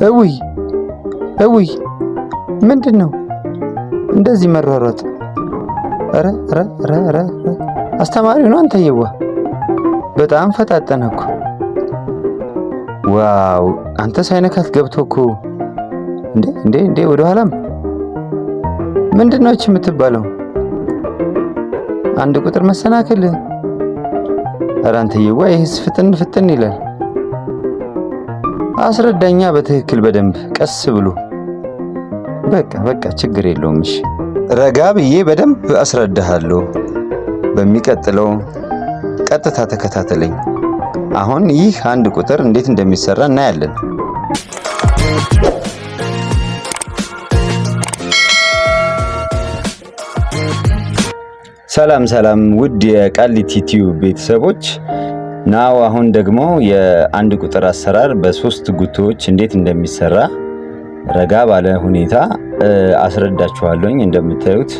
እውይ እውይ፣ ምንድን ነው እንደዚህ መሯሯጥ? ኧረ ኧረ ኧረ ኧረ፣ አስተማሪው ነው አንተየዋ፣ በጣም ፈጣጠነ እኮ። Wow፣ አንተ ሳይነካት ገብቶ እኮ። እንዴ እንዴ እንዴ፣ ወደ ኋላም ምንድን ነው እቺ የምትባለው? አንድ ቁጥር መሰናክል። ኧረ አንተየዋ፣ ይህስ ፍጥን ፍጥን ይላል። አስረዳኛ በትክክል በደንብ ቀስ ብሎ። በቃ በቃ፣ ችግር የለውም። እሺ፣ ረጋ ብዬ በደንብ አስረዳሃለሁ። በሚቀጥለው ቀጥታ ተከታተለኝ። አሁን ይህ አንድ ቁጥር እንዴት እንደሚሰራ እናያለን። ሰላም ሰላም፣ ውድ የቃሊቲ ቲዩብ ቤተሰቦች፣ now አሁን ደግሞ የአንድ ቁጥር አሰራር በሶስት ጉቶዎች እንዴት እንደሚሰራ ረጋ ባለ ሁኔታ አስረዳችኋለሁኝ። እንደምታዩት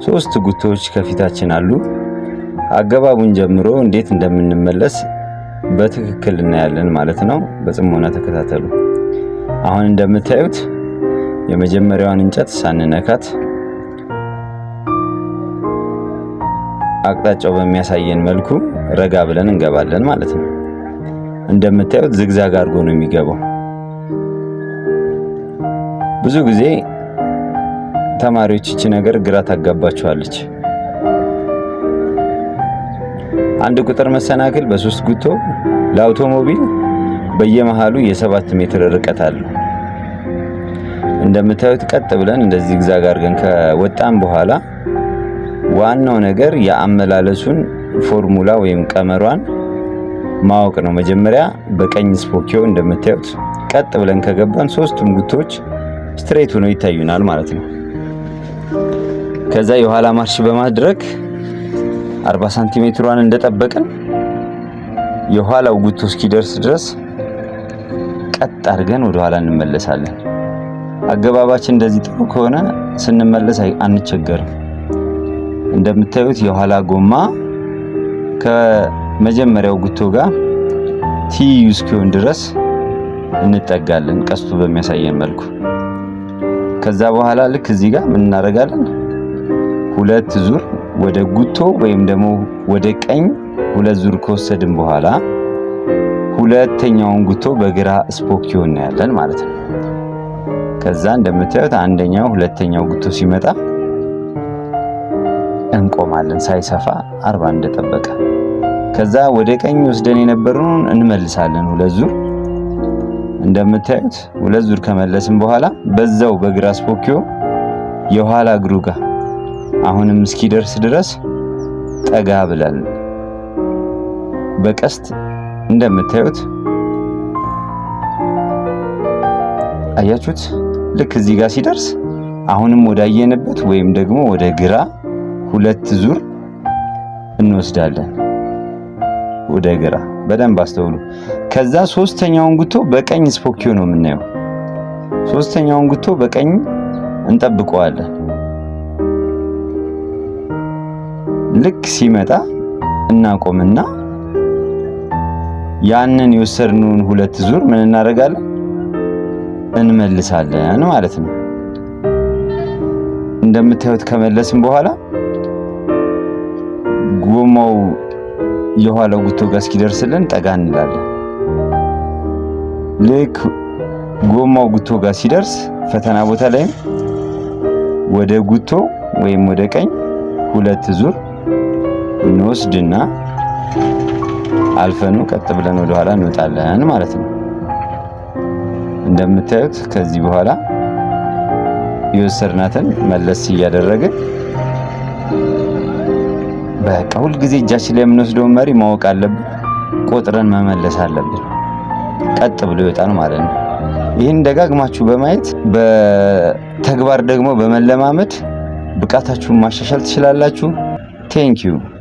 ሶስት ጉቶዎች ከፊታችን አሉ። አገባቡን ጀምሮ እንዴት እንደምንመለስ በትክክል እናያለን ማለት ነው። በጽሞና ተከታተሉ። አሁን እንደምታዩት የመጀመሪያዋን እንጨት ሳንነካት አቅጣጫው በሚያሳየን መልኩ ረጋ ብለን እንገባለን ማለት ነው። እንደምታዩት zigzag አድርጎ ነው የሚገባው። ብዙ ጊዜ ተማሪዎች ይቺ ነገር ግራ ታጋባቸዋለች። አንድ ቁጥር መሰናክል በሶስት ጉቶ ለአውቶሞቢል በየመሃሉ የ7 ሜትር ርቀት አለው። እንደምታዩት ቀጥ ብለን እንደዚህ zigzag አድርገን ከወጣን በኋላ ዋናው ነገር የአመላለሱን ፎርሙላ ወይም ቀመሯን ማወቅ ነው። መጀመሪያ በቀኝ ስፖኪዮ እንደምታዩት ቀጥ ብለን ከገባን ሶስቱም ጉቶዎች straight ሆነው ይታዩናል ማለት ነው። ከዛ የኋላ ማርሽ በማድረግ 40 ሳንቲሜትሯን እንደጠበቅን የኋላው ጉቶ እስኪደርስ ድረስ ቀጥ አድርገን ወደ ኋላ እንመለሳለን። አገባባችን እንደዚህ ጥሩ ከሆነ ስንመለስ አንቸገርም። እንደምታዩት የኋላ ጎማ ከመጀመሪያው ጉቶ ጋር ትይዩ እስኪሆን ድረስ እንጠጋለን፣ ቀስቱ በሚያሳየን መልኩ። ከዛ በኋላ ልክ እዚህ ጋር ምን እናደርጋለን? ሁለት ዙር ወደ ጉቶ ወይም ደግሞ ወደ ቀኝ ሁለት ዙር ከወሰድን በኋላ ሁለተኛውን ጉቶ በግራ ስፖኪዮ እናያለን ማለት ነው። ከዛ እንደምታዩት አንደኛው ሁለተኛው ጉቶ ሲመጣ እንቆማለን፣ ሳይሰፋ 40 እንደጠበቀ። ከዛ ወደ ቀኝ ወስደን የነበረውን እንመልሳለን ሁለት ዙር። እንደምታዩት ሁለት ዙር ከመለስን በኋላ በዛው በግራ ስፖኪዮ የኋላ እግሩ ጋር አሁንም እስኪደርስ ድረስ ጠጋ ብለን በቀስት እንደምታዩት አያችሁት። ልክ እዚህ ጋር ሲደርስ አሁንም ወዳየንበት ወይም ደግሞ ወደ ግራ ሁለት ዙር እንወስዳለን። ወደ ግራ በደንብ አስተውሉ። ከዛ ሶስተኛውን ጉቶ በቀኝ ስፖኪዮ ነው የምናየው። ሶስተኛውን ጉቶ በቀኝ እንጠብቀዋለን። ልክ ሲመጣ እናቆምና ያንን የወሰድነውን ሁለት ዙር ምን እናደርጋለን? እንመልሳለን ማለት ነው። እንደምታዩት ከመለስን በኋላ ጎማው የኋላው ጉቶ ጋር እስኪደርስልን ጠጋ እንላለን። ልክ ጎማው ጉቶ ጋር ሲደርስ ፈተና ቦታ ላይም ወደ ጉቶ ወይም ወደ ቀኝ ሁለት ዙር እንወስድና አልፈኑ ቀጥ ብለን ወደ ኋላ እንወጣለን ማለት ነው። እንደምታዩት ከዚህ በኋላ የወሰድናትን መለስ እያደረግን በቃ ሁልጊዜ እጃችን ላይ የምንወስደውን መሪ ማወቅ አለብን። ቆጥረን መመለስ አለብን። ቀጥ ብሎ ይወጣል ማለት ነው። ይህን ደጋግማችሁ በማየት በተግባር ደግሞ በመለማመድ ብቃታችሁን ማሻሻል ትችላላችሁ። Thank you.